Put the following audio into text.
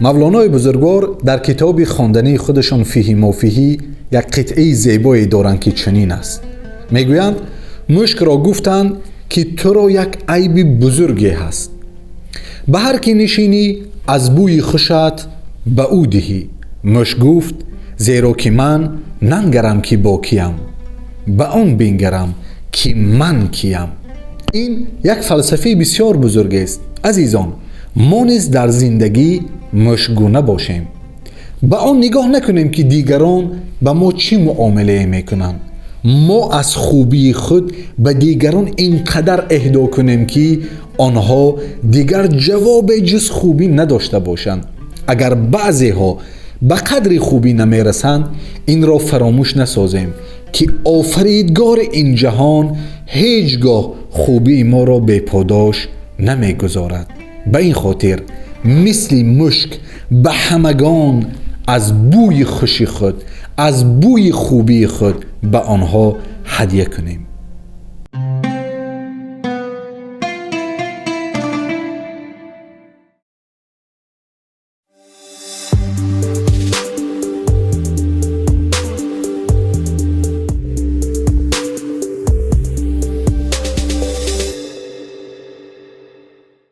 Мавлонои бузургвор дар китоби хондании худашон «Фиҳи мофиҳӣ» як қитъаи зебое доранд, ки чунин аст. Мегӯянд, мушкро гуфтанд, ки туро як айби бузурге ҳаст: ба ҳар ки нишинӣ, аз бӯи хушат ба ӯ диҳӣ. Мушк гуфт: зеро ки ман нангарам, ки бо киям, ба он бингарам, ки ман киям. Ин як фалсафаи бисёр бузургест. Азизон, мо низ дар зиндагӣ мушкгуна бошем. Ба он нигоҳ накунем, ки дигарон ба мо чӣ муомилае мекунанд. Мо аз хубии худ ба дигарон ин қадар эҳдо кунем, ки онҳо дигар ҷавобе ҷуз хубӣ надошта бошанд. Агар баъзеҳо ба қадри хубӣ намерасанд, инро фаромӯш насозем, ки офаридгори ин ҷаҳон ҳеҷ гоҳ хубии моро беподош намегузорад. Ба ин хотир мисли мушк ба ҳамагон аз бӯи хуши худ, аз бӯи хубии худ ба онҳо ҳадя кунем.